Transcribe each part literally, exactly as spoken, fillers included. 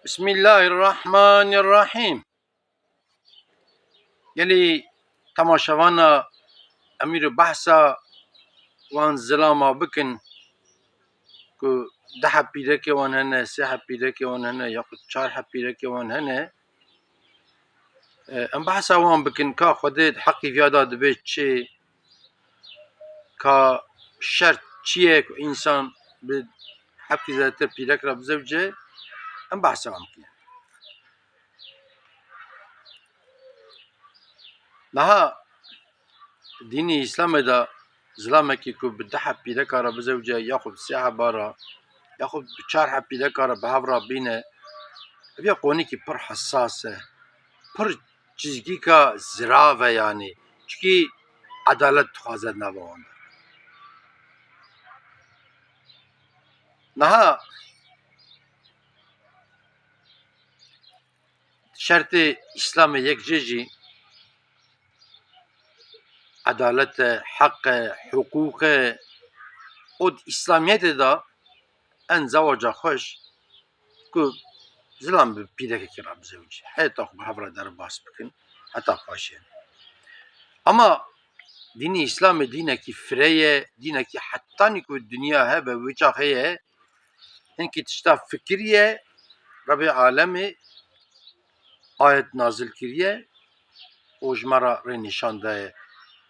Bismillahirrahmanirrahîm. Gelî temaşevana em îro behsa wan zilama bikin ku du heb pîrekê wan hene, sê heb pîrekê wan hene, yaxud çar heb pîrekê wan hene. E, em behsa wan bikin, ka Xwedê di heqî viya de dibê çi, ka şert çi ye ku însan bi heptî zêdetir pîrek re bizewce, em behsa wan bikin. Niha dînê Îslamê de zilamekî ku bi du heb pîreka re bizewce, yaxud bi sê heba re, yaxud bi çar heb pîreka re bi hev re bîne, ev ya qonîkî pir hesas e, pir çizgîka zirav e yanî. Çikî edalet dixwaze di nava wan de. Niha şertê Îslamê yek jê jî edalet e, heq e, hiqûq e. Û di Îslamiyetê de en zewaca xweş ku zilam bi pîrekekî re bizewicî. Heta xwe bi hev re derbas bikin, heta paşê. Ama dînê Îslamê dînekî firê ye, dînekî hetanî ku dinya hebe wê çaxê ye, hinkî tişta fikiriye, Rebê alemê ayet nazil kiriye û ji me re rê nîşan daye.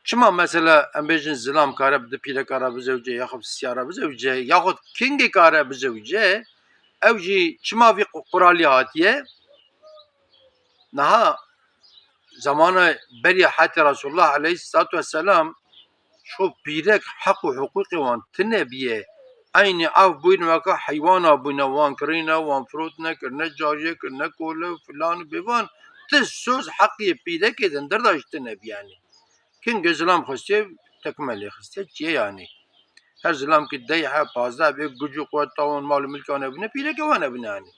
Çima mesela em bêjin zilam kare bi du pîreka re bizewce yaxud bi siya re bizewce yaxud kingê kare bizewce, ew jî çima vî qu-, quralî hatiye? Niha zamana beriya hetê Resulullah aleyhisselatu vesselam, ji xwe pîrek heq û hiqûqê wan tune bûye. Eynî ev bûyne weke heywana bûyne, wan kirîne, wan firotine, kirine cariye, kirine kole, filan û bêvan. Ti soz heqê pîrekê din derda ji tune bûye yanî. Kingê zilam xwestiye, tekme lê xistiye, çiye yanî. Her zilamkî dey he, pazdeh bê, guc û quweta wan, mal û milka wan hebûne, pîrekê wan hebûne yanî.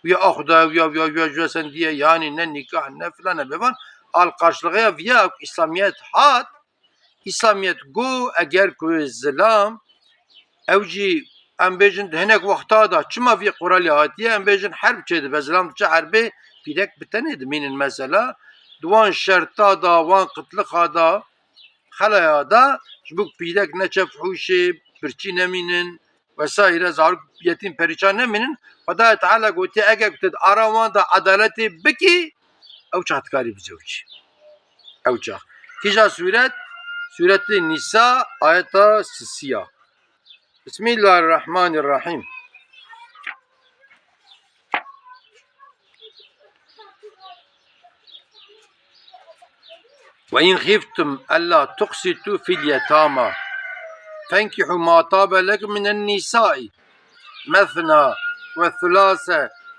Wî axuda, wî ya, wî ya, wî ya, ji sendiye, yanî ne nîkah, ne filan, ne bevan. Al qarşılığı ya viya ku Îslamiyet hat, Îslamiyet got, eger ku zilam, ew jî em bêjin di hinek wexta de, çima vî quralê hatiye, em bêjin herb çêdibe, zilam diçe herbê, pîrek bi tenê dimînin mesela, di wan şerta de, wan qitlixa de, xelaya de, ji bo pîrek ne çepûşê, birçî nemînin, vesaire, zarok yetîm perîşan nemînin. Xwedayê Teala gotiye, eger ku tu di ara wan de edaletê bikî, ew çax dikarî bizewicî. Ew çax. Kîja sûret? Sûretê Nîsa, ayeta sisiya. Bismillahirrahmanirrahîm. وإن خفتم ألا تقسطوا في اليتامى فانكحوا ما طاب لكم من النساء مثنى وثلاث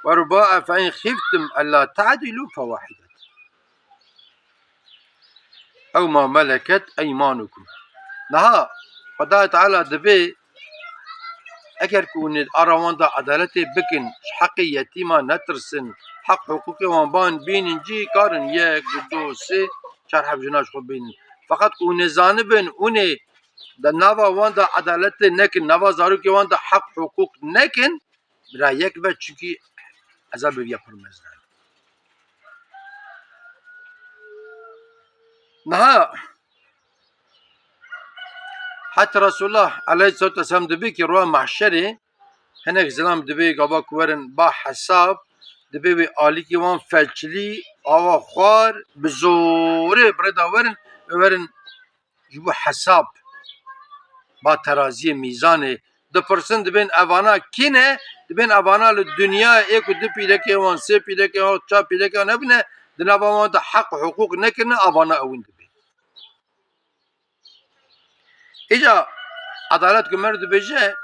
ورباع فإن خفتم ألا تعدلوا فواحدة أو ما ملكت أيمانكم. Niha Xwedayê Teala dibê, eger ku hûn ê ara wan de edaletê bikin, ji heqê yetîma netirsin, heq hiqûqê wan ban bînin cî, karin yek, du, sê, çar heb jina ji xwe bînin. Feqet ku hûn ê zanibin, hûn ê di nava wan de edaletê nekin, nava zarokê wan de heq hiqûq nekin, bira yek be, çunkî ezabê vîya pir mezin e. Niha heta Resulullah aleyhisselatu vesselam dibê ki roja mahşerê hinek zilam dibê gava ku werin ba hesab, dibê wê alîkî wan felçilî, ava xwar, bi zorê bi rê de werin, werin ji bo hesab, ba teraziyê mîzanê. Dipirsin, dibên evana kî ne? Dibên evana li dinyayê ê ku du pîrekê wan, sê pîrekê wan, çar pîrekê wan hebûne, di nava wan de heq û hiqûq nekirine, evana ewin dibê. Îca edalet ku mer dibêje,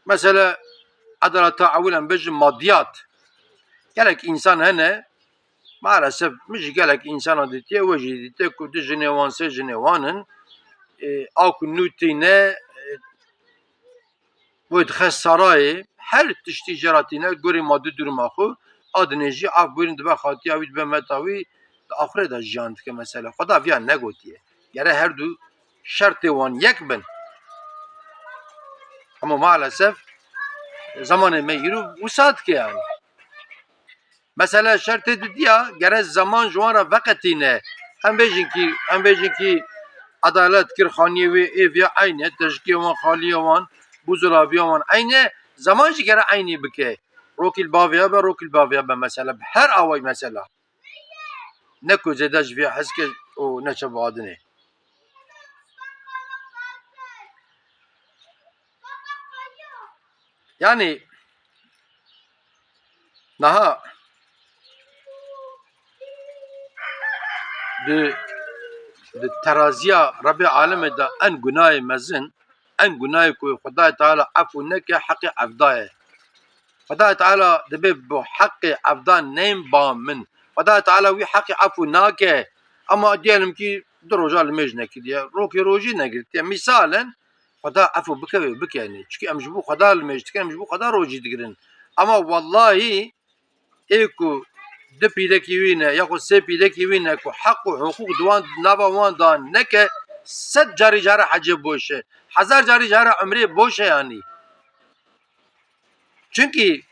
mesela edaleta ewil em bêjin madiyat. Gelek însan hene, maalesef min jî gelek însana dîtiye, we jî dîtiye ku du jinê wan, sê jinê wan in, e, a ku nû tîne, e, wê dixe sarayê, her tiştî jê re tîne, gorî madî duruma xwe, a dinê jî ev bûyîn dibe xatiya wî, dibe meta wî, di axirê de jiyan dike mesela. Xweda viya negotiye. Gere her du şertê wan yek bin. Ama maalesef Zemanê me îro wisa dike yani. Mesela şertê didiya gere zeman ji wan re veqetîne. Em bêjin kî, em bêjin kî edalet kir xaniyê wê ê viya eyn e, tejikê wan, xaliya wan, bûzuraviya wan eyn e, zeman jî gere eynî bike. Rokî li baviya be, rokî li baviya be mesela. Bi her awayî mesela. Ne ku zêde ji viya hez ke û neçe bi adinê. Yani niha di, di teraziya Rebê Alemê de en gunayê mezin, en gunayê ku Xwedayê Teala efû neke heqê evda ye. Xwedayê Teala dibê bi heqê evda neyên ba min. Xwedayê Teala wî heqê efû nake. Ama diyelim ki du roja limêj nekiriye, rokê rojî negirtiye. Mîsal in, Xweda efû bike wê bikenê. Çikî em ji bo Xweda limêj dikin, em ji bo Xweda rojî digirin. Ama wellahî ê ku du pîrekî wî ne, ya ku sê pîrekî wî ne, ku heq û hiqûq di wan, nava wan da neke, sed carî ji here hecê boş e. Hezar carî ji here umrê boş e yanî. Çunkî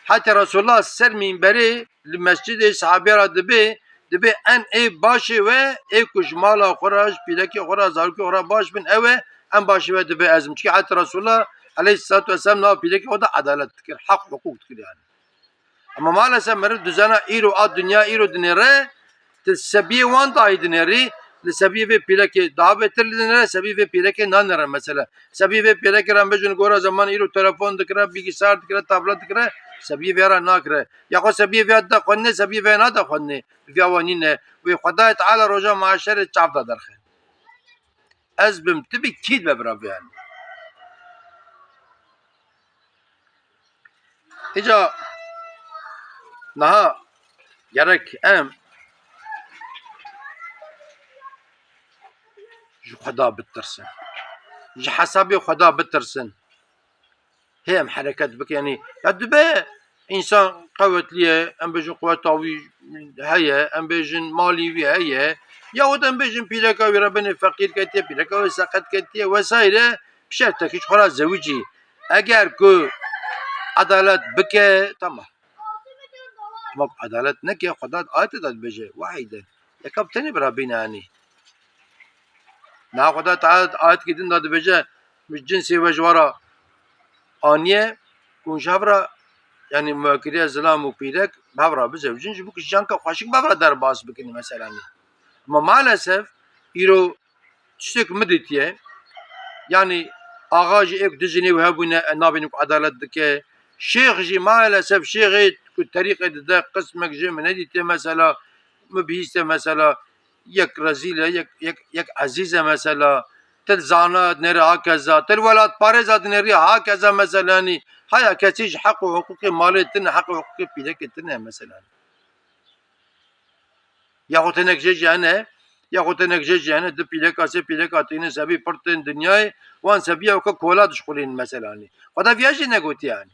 heta Resulullah ser mînberê li mescidê sahabiya re dibê, dibê en ê başê we, ê ku ji mala xwe re, ji pîrekê xwe re, zarokê xwe re baş bin, ew e, en başê we dibê ez im. Çunkî heta Resulullah aleyhisselatu vesselam nava pîrekê xwe de edalet dikir, heq, hiqûq dikir yani. Ama maalesef meriv dizana îro a dinya îro dinêre, tu sebiyê wan dayî dinêrî, li sebiyê vê pîrekê daha betir dinêre, sebiyê vê pîrekê nanêre mesela. Sebiyê vê pîrekê re em bêjin gora zeman îro telefon dikire, bilgisayar dikire, tablet dikire, sebiyê vê re nakire. Ya xwe sebiyê vê de xwendinê, sebiyê vê nade xwendinê. Viya wan nîne. Wê Xwedayê Teala roja mahşerê çav da derxe. Ez bim, tu bî, kî dibe bira vê yanî? Îca niha gerek em ji Xweda bitirsin. Ji hesabê Xweda bitirsin. Hê em hereket bikin. Yanî ya dibe însan qewetliye, em bêjin quweta wî heye, em bêjin malî wî heye, yahut em bêjin pîreka wî re binê feqîr ketiye, pîreka wî seqet ketiye vesaire, bi şertekî ji xwe re zewicî. Eger ku edalet bike, tamam. Ama ku edalet neke, Xweda ayetê de dibêje, wahî de. Yeka bi tenê bira bîne anî. Niha Xweda Teala ayetkî din de dibêje, ji cinsê we ji we re aniye, ku hûn ji hev re, yanî mewekiriya zilam û pîrek bi hev re bizewicin, ji bo ku jiyanka xweşik bi hev re derbas bikin mesela. Ama maalesef îro tiştek min dîtiye, yanî axa jî êk du jinê wê hebûne, e, nabînim ku edalet dike. Şêx jî maalesef şêxê ku terîqê dide, qismek jê min nedîtiye mesela, min bihîste mesela, yek rezîl e, yek, yek, yek ezîz e mesela, til zana dinêrî hakeza, til welatparêza dinêrî hakeza mesela, yanî haya kesî ji heq û hiqûqê malê tune, heq û hiqûqê pîrekê tune mesela. Yaxwe tenek jê jî hene, yaxwe tenek jê jî hene, du pîreka, sê pîreka tînin sebî pir tên dinyayê, wan sebiya weke kola dişxulînin mesela, yanî. Xweda viya jî negotiye, yanî.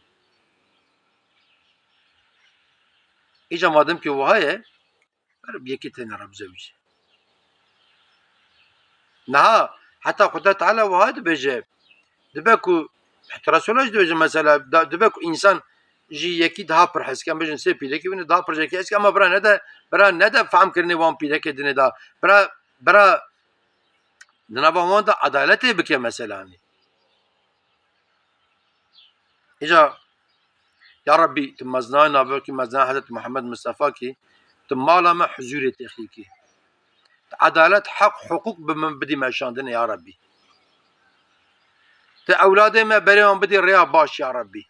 Îca madem ki wiha ye, Meriv bi yekê têne re bizewicî. Niha heta Xweda Teala wiha dibêje, dibe ku, heta Resûla jî dibêje mesela, da, dibe ku însan ji yekî daha pir hez ke, em bêjin sê pîrekî wî ne daha pir ji yekî hez ke, ama bira nede, bira nede fehmkirinê wan pîrekê dinê da, bira, bira di nava wan de edaletê bike mesela, yanî. Îca, ya Rebbî, tu mezinayê navberkî, mezinayê Hezretî Muhammed Mistefa kî, tu mala me huzûrê te xîkî. Tu edalet, heq, hiqûq bi min bidî meşandinê ya Rebbî. Tu ewladê me berê wan bidî rêya baş ya Rebbî.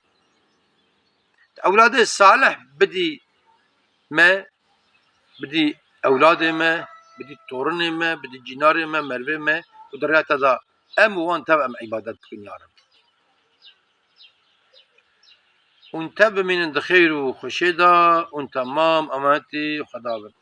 Tu ewladê salih bidî me, bidî ewladê me, bidî torinê me, bidî cînarê me, mervê me, ku di rêya te de em û wan tev em îbadet bikin ya Rebbî. Hûn tev bimînin di xêr û xweşê de, hûn temam emanetî Xweda bin.